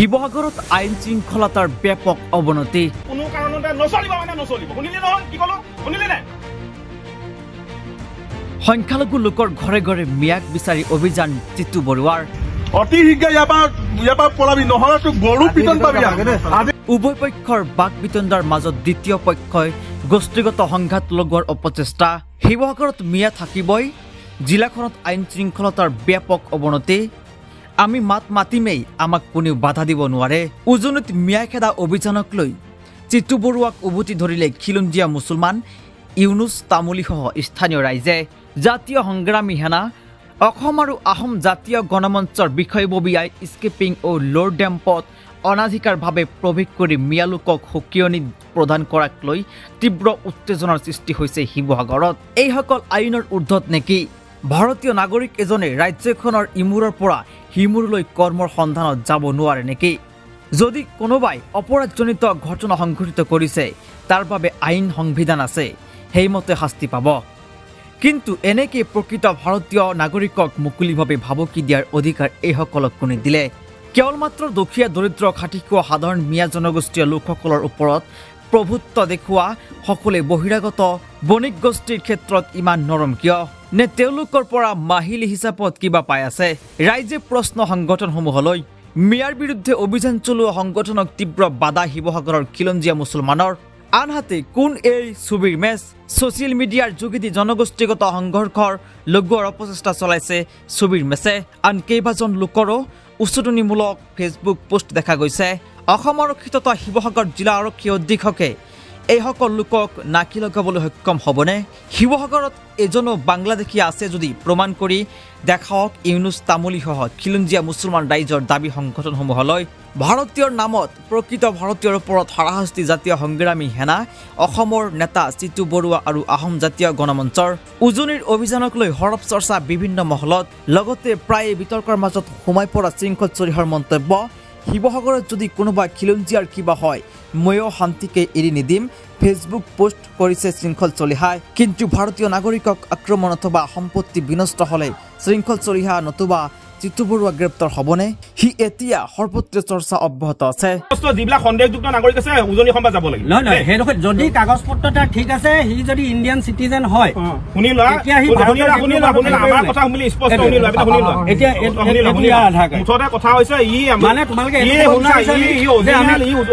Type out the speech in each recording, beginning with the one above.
শিৱসাগৰত আইন শৃংখলতাৰ ব্যাপক অৱনতি। কোনো কাৰণতে নচলিব, মানে নচলিব। শুনিলি নহয় কি ক'লো, শুনিলি নে? সংখ্যালঘু লোকৰ ঘৰে ঘৰে মিয়াক বিচাৰি অভিযান জিতু বৰুৱাৰ। অতি শীঘ্ৰে ইয়াৰ পৰা পলাবি, নহ'লে তোক গৰু পিটন পাবি। উভয় পক্ষৰ বাক বিতণ্ডাৰ মাজত দ্বিতীয় পক্ষই গোষ্ঠীগত সংঘাত লগোৱাৰ অপচেষ্টা। শিৱসাগৰত মিয়া থাকিবই, জিলাখনত আইন শৃংখলতাৰ ব্যাপক অৱনতি। আমি মাত মাতিমেই, আমাক কোনেও বাধা দিব নোৱাৰে। উজনিত মিয়া খেদা অভিযানক লৈ জিতু বৰুৱাক উভতি ধৰিলে খিলঞ্জীয়া মুছলমান ইউনুছ তামুলীসহ স্থানীয় ৰাইজে। জাতীয় সংগ্ৰামী সেনা অসম আৰু আহোম জাতীয় গণমঞ্চৰ বিষয়ববীয়াই স্কেপিং ও লোৰ ডেম্পত অনাধিকাৰভাৱে প্ৰৱেশ কৰি মিয়া লোকক সকিয়নি প্ৰদান কৰাক লৈ তীব্ৰ উত্তেজনাৰ সৃষ্টি হৈছে শিৱসাগৰত। এইসকল আইনৰ ঊৰ্ধত নেকি? ভাৰতীয় নাগৰিক এজনে ৰাজ্যখনৰ ইমূৰৰ পৰা সিমূৰলৈ কৰ্মৰ সন্ধানত যাব নোৱাৰে নেকি? যদি কোনোবাই অপৰাধজনিত ঘটনা সংঘটিত কৰিছে, তাৰ বাবে আইন সংবিধান আছে, সেইমতে শাস্তি পাব। কিন্তু এনেকৈ প্ৰকৃত ভাৰতীয় নাগৰিকক মুকলিভাৱে ভাবুকি দিয়াৰ অধিকাৰ এইসকলক কোনে দিলে? কেৱল মাত্ৰ দুখীয়া দৰিদ্ৰ খাটি খোৱা সাধাৰণ মিয়া জনগোষ্ঠীয় লোকসকলৰ ওপৰত প্ৰভুত্ব দেখুওৱা সকলে বহিৰাগত বণিক গোষ্ঠীৰ ক্ষেত্ৰত ইমান নৰম কিয়? নে তেওঁলোকৰ পৰা মাহিলী হিচাপত কিবা পাই আছে? ৰাইজে প্ৰশ্ন সংগঠনসমূহলৈ। মিয়াৰ বিৰুদ্ধে অভিযান চলোৱা সংগঠনক তীব্ৰ বাধা শিৱসাগৰৰ খিলঞ্জীয়া মুছলমানৰ। আনহাতে কোন এই ছবিৰ মেচ? ছ'চিয়েল মিডিয়াৰ যোগেদি জনগোষ্ঠীগত সংঘৰ্ষৰ লগোৱাৰ অপচেষ্টা চলাইছে ছবিৰ মেচে। আন কেইবাজন লোকৰো উচটনিমূলক ফেচবুক পোষ্ট দেখা গৈছে। অসম আৰক্ষী তথা শিৱসাগৰ জিলা আৰক্ষী অধীক্ষকে এইসকল লোকক নাকি লগাবলৈ সক্ষম হ'বনে? শিৱসাগৰত এজনো বাংলাদেশী আছে যদি প্ৰমাণ কৰি দেখাওক ইউনুছ তামুলীসহ খিলঞ্জীয়া মুছলমান ৰাইজৰ দাবী সংগঠনসমূহলৈ। ভাৰতীয়ৰ নামত প্ৰকৃত ভাৰতীয়ৰ ওপৰত হাৰাশাস্তি জাতীয় সংগ্ৰামী সেনা অসমৰ নেতা জিতু বৰুৱা আৰু আহোম জাতীয় গণমঞ্চৰ। উজনিৰ অভিযানক লৈ সৰব চৰ্চা বিভিন্ন মহলত। লগতে প্ৰায়ে বিতৰ্কৰ মাজত সোমাই পৰা শৃংখল চলিহাৰ মন্তব্য, শিৱসাগৰত যদি কোনোবা খিলঞ্জীয়াৰ কিবা হয় ময়ো শান্তিকে এৰি নিদিম, ফেচবুক পোষ্ট কৰিছে শৃংখল চলিহাই। কিন্তু ভাৰতীয় নাগৰিকক আক্ৰমণ অথবা সম্পত্তি বিনষ্ট হ'লে শৃংখল চলিহা নতুবা জিতু বৰুৱা গ্ৰেপ্তাৰ হ'বনে? সি এতিয়া সৰ্বত্ৰ চৰ্চা অব্যাহত আছে। যিবিলাক সন্দেহযুক্ত নাগৰিক আছে উজনি অসম যাব লাগিব। নহয় নহয়, সেইডোখৰ যদি কাগজ পত্ৰ তাৰ ঠিক আছে, সি যদি ইণ্ডিয়ান চিটিজেন হয়, শুনি লোৱা, আমাৰ কথা শুনি স্পষ্ট শুনি লোৱা, শুনি লোৱা। এতিয়া মুঠতে কথা হৈছে ই মানে তোমালোকে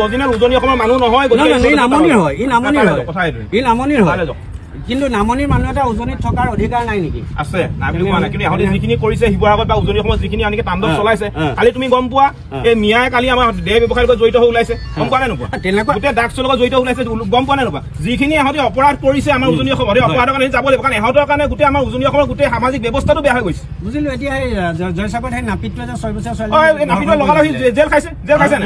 অৰিজিনেল উজনি অসমৰ মানুহ নহয়, ই নামনিৰ হয়, ই নামনিৰ হয়, ই নামনিৰ হয়। কিন্তু নামনিৰ মানুহ এটা উজনিত থকাৰ অধিকাৰ নাই নেকি? আছে, নাই বুলি কোৱা নাই। কিন্তু ইহঁতে যিখিনি কৰিছে শিৱসাগৰত বা উজনি অসমত যিখিনি আনকি তাণ্ডৱ চলাইছে, কালি তুমি গম পোৱা এই মিয়াই কালি আমাৰ দেহ ব্যৱসায়ৰ লগত জড়িত হৈ ওলাইছে, গম পোৱা নাই নোপোৱা? গোটেই ড্ৰাগছৰ লগত জড়িত ওলাইছে, গম পোৱা নাই নোপোৱা? যিখিনি ইহঁতে অপৰাধ কৰিছে আমাৰ উজনি অসমত, সেই অপৰাধৰ কাৰণে যাব লাগিব। কাৰণ ইহঁতৰ কাৰণে গোটেই আমাৰ উজনি অসমৰ গোটেই সামাজিক ব্যৱস্থাটো বেয়া হৈ গৈছে। বুজিলো। এতিয়া সেই জয়সাগৰত সেই নাপিতটোৱে যে 6 বছৰীয়া ছোৱালী নাপিতটোৱে লগালগ জেল খাইছে, জেল খাইছে।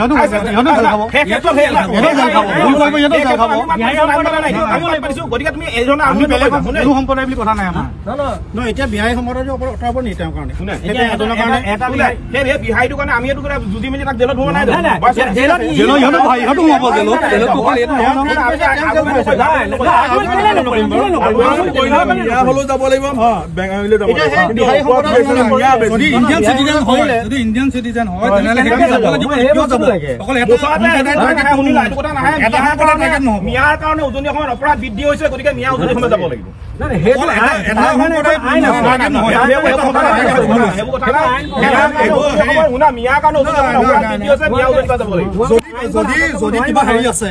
গতিকে তুমি এই ধৰণৰ আমি বেলেগ কোনো সম্প্ৰদায় বুলি কথা নাই আমাৰ। নহয়, এতিয়া বিহাৰী সম্প্ৰদায়টো আঁতৰাব নি তেওঁৰ কাৰণে? সেই বিহাৰীটোৰ কাৰণে আমি এইটো যুঁজি মেলি তাক জেলত ভৰোৱা নাই। যাব লাগিব, যদি ইণ্ডিয়ান চিটিজেন হয় মিয়াৰ কাৰণে উজনি অসমত অপৰাধ বৃদ্ধি হৈছে, গতিকে মিয়া উজনি অসমত যাব লাগিব। যদি কিবা হেৰি আছে,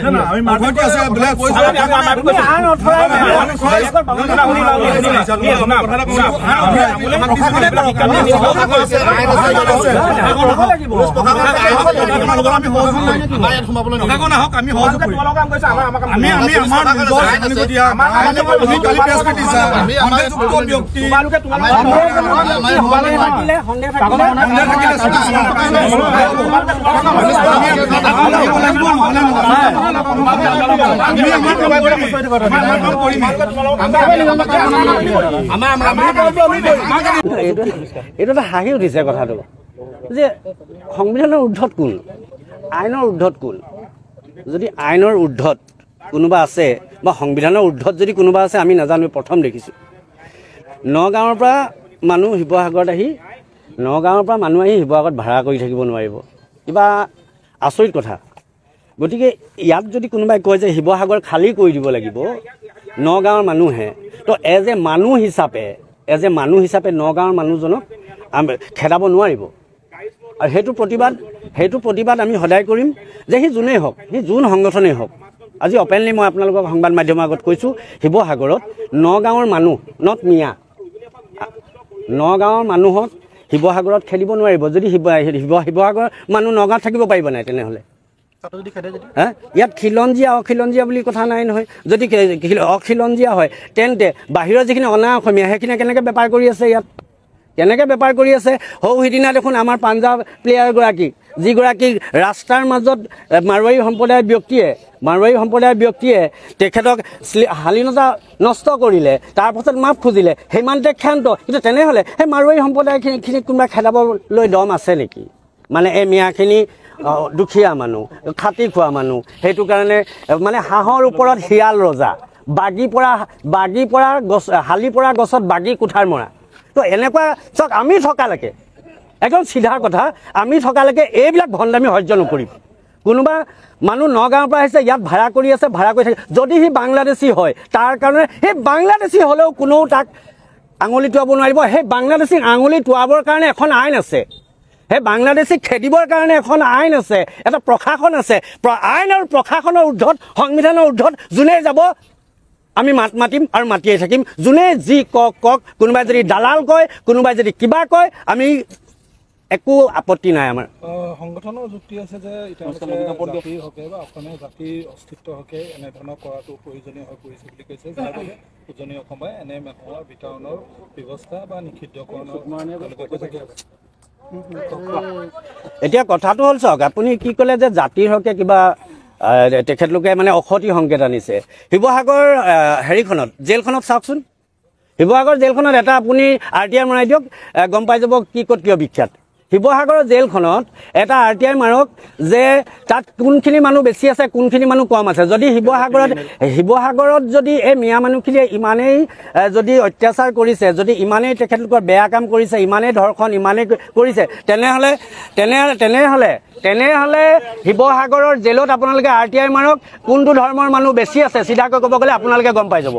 এইটো এটা হাঁহি উঠিছে কথাটো যে সংবিধানৰ ঊৰ্ধত কোন, আইনৰ ঊৰ্ধত কোন? যদি আইনৰ ঊৰ্ধত কোনোবা আছে বা সংবিধানৰ ঊৰ্ধত যদি কোনোবা আছে আমি নাজানো, প্ৰথম দেখিছোঁ। নগাঁৱৰ পৰা মানুহ শিৱসাগৰত আহি, নগাঁৱৰ পৰা মানুহ আহি শিৱসাগৰত ভাড়া কৰি থাকিব নোৱাৰিব। কিবা আচৰিত কথা। গতিকে ইয়াত যদি কোনোবাই কয় যে শিৱসাগৰ খালী কৰি দিব লাগিব নগাঁৱৰ মানুহে, তো এজ এ মানুহ হিচাপে নগাঁৱৰ মানুহজনক খেদাব নোৱাৰিব। আৰু সেইটো প্ৰতিবাদ আমি সদায় কৰিম যে সি যোনেই হওক, সি যোন সংগঠনেই হওক। আজি অপেনলি মই আপোনালোকক সংবাদ মাধ্যমৰ আগত কৈছোঁ, শিৱসাগৰত নগাঁৱৰ মানুহ, not মিয়া, নগাঁৱৰ মানুহক শিৱসাগৰত খেদিব নোৱাৰিব। যদি শিৱসাগৰৰ মানুহ নগাঁৱত থাকিব পাৰিব নাই তেনেহ'লে? হা, ইয়াত খিলঞ্জীয়া অখিলঞ্জীয়া বুলি কথা নাই নহয়। যদি অখিলঞ্জীয়া হয় তেন্তে বাহিৰৰ যিখিনি অনা অসমীয়া সেইখিনিয়ে কেনেকৈ বেপাৰ কৰি আছে ইয়াত, কেনেকৈ বেপাৰ কৰি আছে? সৌ সিদিনা দেখোন আমাৰ পাঞ্জাৱ প্লেয়াৰগৰাকী, যিগৰাকী ৰাস্তাৰ মাজত মাৰোৱাৰী সম্প্ৰদায়ৰ ব্যক্তিয়ে তেখেতক শালীনতা নষ্ট কৰিলে, তাৰপাছত মাফ খুজিলে, সিমানতে ক্ষান্ত। কিন্তু তেনেহ'লে সেই মাৰোৱাৰী সম্প্ৰদায়খিনিক কোনোবা খেদাবলৈ দম আছে নেকি? মানে এই মিয়াখিনি দুখীয়া মানুহ, খাটি খোৱা মানুহ, সেইটো কাৰণে মানে হাঁহৰ ওপৰত শিয়াল ৰজা, বাগি পৰা গছ, হালি পৰা গছত বাগি কুঠাৰ মৰা। তো এনেকুৱা চাওক, আমি থকালৈকে, একদম চিধা কথা, আমি থকালৈকে এইবিলাক ভণ্ডামি সহ্য নকৰিম। কোনোবা মানুহ নগাঁৱৰ পৰা আহিছে, ইয়াত ভাড়া কৰি আছে, ভাড়া কৰি থাকে, যদি সি বাংলাদেশী হয়, তাৰ কাৰণে সেই বাংলাদেশী হ'লেও কোনেও তাক আঙুলি টোৱাব নোৱাৰিব। সেই বাংলাদেশীক আঙুলি টোৱাবৰ কাৰণে এখন আইন আছে, সেই বাংলাদেশীক খেদিবৰ কাৰণে এখন আইন আছে, এটা প্ৰশাসন আছে। আইন আৰু প্ৰশাসনৰ ঊৰ্ধত, সংবিধানৰ ঊৰ্ধত যোনে যাব আমি মাত মাতিম আৰু মাতিয়ে থাকিম। যোনে যি কওক কওক, কোনোবাই যদি দালাল কয়, কোনোবাই যদি কিবা কয়, আমি একো আপত্তি নাই। আমাৰ সংগঠনৰ যুক্তি আছে যে জাতিৰ হকে বা অসমীয়া জাতিৰ অস্তিত্বৰ হকে এনেধৰণৰ কৰাটো প্ৰয়োজনীয় হৈ পৰিছে বুলি কৈছে, যাৰ বাবে উজনি অসমে এনে মানুহৰ বিতৰণৰ ব্যৱস্থা বা নিষিদ্ধকৰণৰ। এতিয়া কথাটো হ'ল চাওক, আপুনি কি ক'লে যে জাতিৰ হকে কিবা তেখেতলোকে মানে অসতী সংকেত আনিছে। শিৱসাগৰ হেৰিখনত, জেলখনত চাওকচোন, শিৱসাগৰ জেলখনত এটা আপুনি আৰ টি I মৰাই দিয়ক, গম পাই যাব কি ক'ত কিয় বিখ্যাত। শিৱসাগৰৰ জেলখনত এটা আৰ টি I মাৰক যে তাত কোনখিনি মানুহ বেছি আছে, কোনখিনি মানুহ কম আছে। যদি শিৱসাগৰত যদি এই মিয়া মানুহখিনিয়ে ইমানেই যদি অত্যাচাৰ কৰিছে, যদি ইমানেই তেখেতলোকৰ বেয়া কাম কৰিছে, ইমানেই ধৰ্ষণ ইমানেই কৰিছে, তেনেহ'লে শিৱসাগৰৰ জেলত আপোনালোকে আৰ টি I মাৰক, কোনটো ধৰ্মৰ মানুহ বেছি আছে, চিধাকৈ ক'ব গ'লে আপোনালোকে গম পাই যাব।